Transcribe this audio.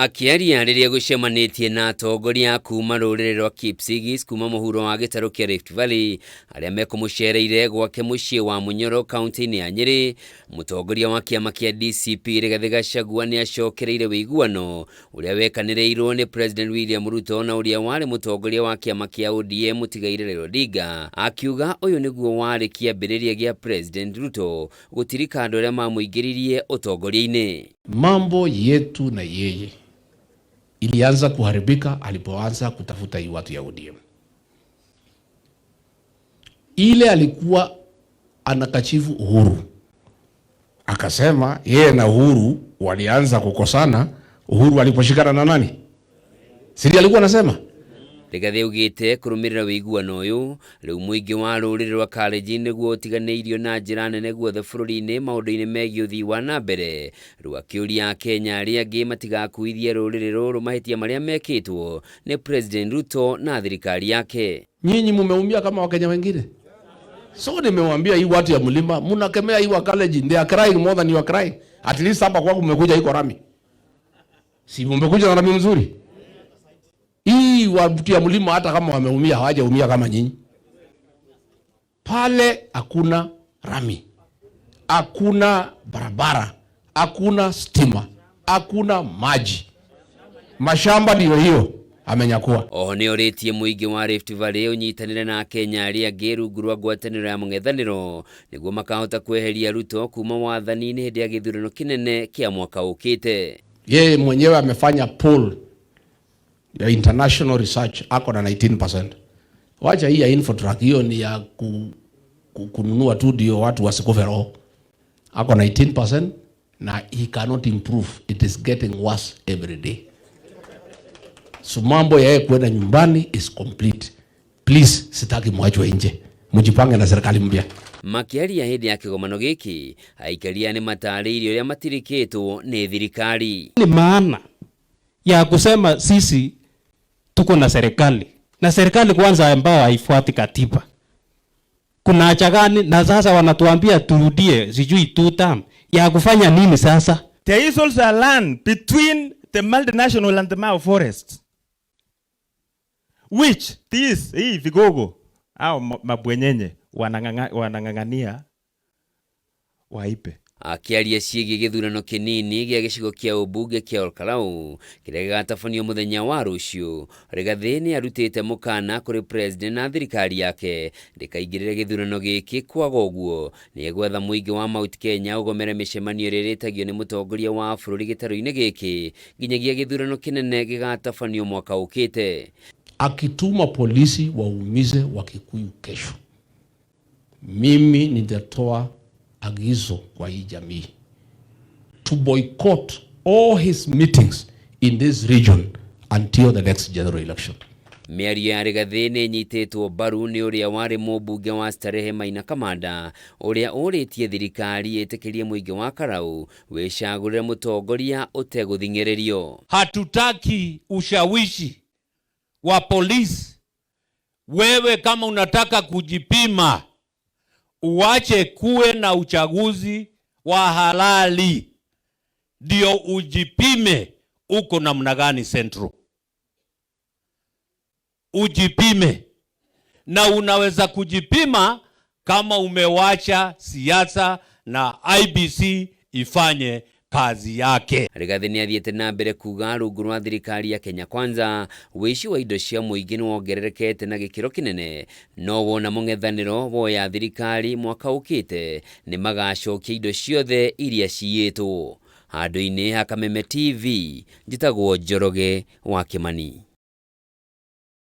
Akĩaria rĩrĩa gũcemanĩtie na atongoria a kuma rũrĩrĩ rwa Kipsigis kuma mũhuro wa gĩtarũ kĩa Rift Valley arĩa mekũmũcereire gwake mũciĩ wa Munyoro kaunti-inĩ ya Nyĩrĩ, mũtongoria wa kĩama kĩa DCP Rigathĩ Gachagua nĩ acokereire ũiguano ũrĩa wekanĩrĩirwo nĩ President William Ruto na ũrĩa warĩ mũtongoria wa kĩama kĩa ODM mũtigaire Raila Odinga, akiuga ũyũ nĩguo warĩ kĩambĩrĩria gĩa President Ruto gũtirika andũ arĩa mamũingĩririe ũtongoria-inĩ. Mambo yetu na yeye ilianza kuharibika alipoanza kutafuta hii watu ya ODM. Ile alikuwa anakachifu Uhuru, akasema yeye na Uhuru walianza kukosana Uhuru aliposhikana na nani? Si alikuwa anasema Rigathĩ augĩte kũrũmĩrĩra ũiguano ũyũ rĩu mũingĩ wa rũrĩrĩ rwa Kalenjin nĩguo ũtiganĩirio na njĩra nene guothe bũrũri-inĩ maũndũ-inĩ megiĩ ũthii wa na mbere. Rĩu akĩũria Akenya arĩa angĩ matigakuithie rũrĩrĩ rũrũ mahĩtia marĩa mekĩtwo nĩ President Ruto na thirikari yake. Nyinyi mumeumia kama Wakenya wengine. So nimewambia hii watu ya mlima mnakemea hii wa Kalenjin, they are crying more than you are crying. At least hapa kwangu mmekuja iko rami. Si mmekuja na rami mzuri? Hii watu ya mlima hata kama wameumia hawajaumia kama nyinyi. Pale hakuna rami, hakuna barabara, hakuna stima, hakuna maji, mashamba ndiyo hiyo amenyakua. Oho nĩ orĩtie mũingĩ wa Rift Valley ũnyitanĩre na Akenya arĩa angĩ rungu rwa ngwatanĩro ya mũng'ethanĩro nĩguo makahota kweheria Ruto kuma wathani-inĩ hĩndĩ ya gĩthurano kĩnene kĩa mwaka ũkĩte. Yeye mwenyewe amefanya poll ya international research ako na 19%. Wacha hii ya Infotrack, hiyo ni ya kununua tu ndio watu wasikufe roho. Ako 19% na he cannot improve, it is getting worse every day. So mambo ya yeye kwenda nyumbani is complete. Please, sitaki mwachwe nje, mjipange na serikali mpya. Makĩaria hĩndĩ ya kĩgomano gĩkĩ, aikaria nĩ matarĩirie ũrĩa matirikĩtwo nĩ thirikari. Ni maana ya kusema sisi tuko na serikali na serikali kwanza ambayo haifuati katiba. Kuna haja gani? Na sasa wanatuambia turudie sijui two term ya kufanya nini sasa? There is also a land between the multinational and the Mau Forest, which this hii vigogo au mabwenyenye wanang'ang'ania waipe. Akĩaria ciĩgiĩ gĩthurano kĩnini gĩa gĩcigo kĩa ũmbunge kĩa Olkalau kĩrĩa gĩgatabanio mũthenya wa rũciũ, Rigathĩ nĩ arutĩte mũkana kũrĩ president na thirikari yake ndĩkaingĩrĩre gĩthurano gĩkĩ, kwaga ũguo nĩ egwetha mũingĩ wa Mount Kenya ũgomere mĩcemanio ĩrĩa ĩrĩtagio nĩ mũtongoria wa bũrũri gĩtarũ-inĩ gĩkĩ nginyagia gĩthurano kĩnene gĩgatabanio mwaka ũkĩte. Akituma polisi waumize Wakikuyu kesho, mimi nitatoa agizo kwa hii jamii to boycott all his meetings in this region until the next general election. Mĩario ya Rigathĩ nĩ ĩnyitĩtwo mbaru nĩ ũrĩa warĩ mũmbunge wa Starehe Maina Kamanda ũrĩa ũrĩtie thirikari ĩtĩkĩrie mũingĩ wa Karau wĩcagũrĩre mũtongoria ũtegũthing'ĩrĩrio. Hatutaki ushawishi wa polisi. Wewe kama unataka kujipima, uache kuwe na uchaguzi wa halali, ndio ujipime uko namna gani Central. Ujipime, na unaweza kujipima kama umewacha siasa na IEBC ifanye kazi yake. Rigathĩ nĩ athiĩte na mbere kuga rungu rwa thirikari ya Kenya Kwanza wĩici wa indo cia mũingĩ nĩ wongererekete na gĩkĩro kĩnene, no wona mũng'ethanĩro woya thirikari mwaka ũkĩte nĩ magacokia indo ciothe iria ciyĩtwo. Handũ-inĩ ha Kameme TV, njĩtagwo Njoroge wa Kĩmani.